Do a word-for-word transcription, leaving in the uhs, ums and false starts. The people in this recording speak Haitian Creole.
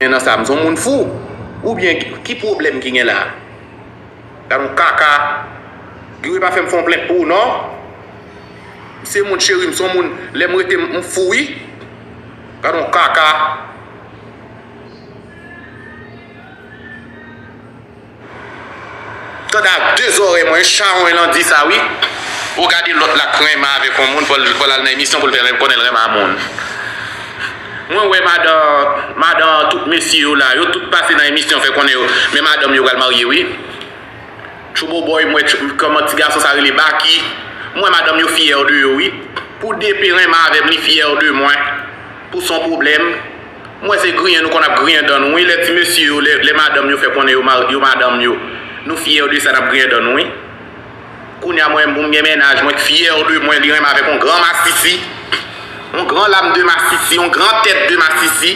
gen nan sa? M se yon moun fou? Oubyen ki, ki pwoblèm ki gen la? Gad yon kaka. Guy Weber pa fè m fè yon plent pou ou non. M se moun cheri, m se yon moun, lè m rete m fou wi. Gad yon kaka. Tande ak de zòrèy mwen, chawony lan di sa wi. Ou gade lòt la k renmen avèk yon moun, pou l, pou l al nan emisyon pou l fè konnen l renmen a moun. Mwen wè madan, madan tout mesye yo la, yo tout pase nan emisyon fè konnen yo, men madanm yo pral marye wi. Tchouboboy, mwen, kòman ti gason sa rele Baky. Mwen madanm yo fyè de yo wi. Pou DP renmen avè m, li fyè de mwen. Pou son pwoblèm. Mwen se griyen nou konn ap griyen dan nou wi, lè ti mesye yo, lè, lè madanm yo fè konnen yo, mar- yo madanm yo. Nou fyè de sa n ap griyen dan nou wi. Kounye a mwen pou m gen mennaj, mwen k fyè de mwen, li renmen avèk yon gran masisi. Yon gran lam de masisi, yon gran tèt de masisi.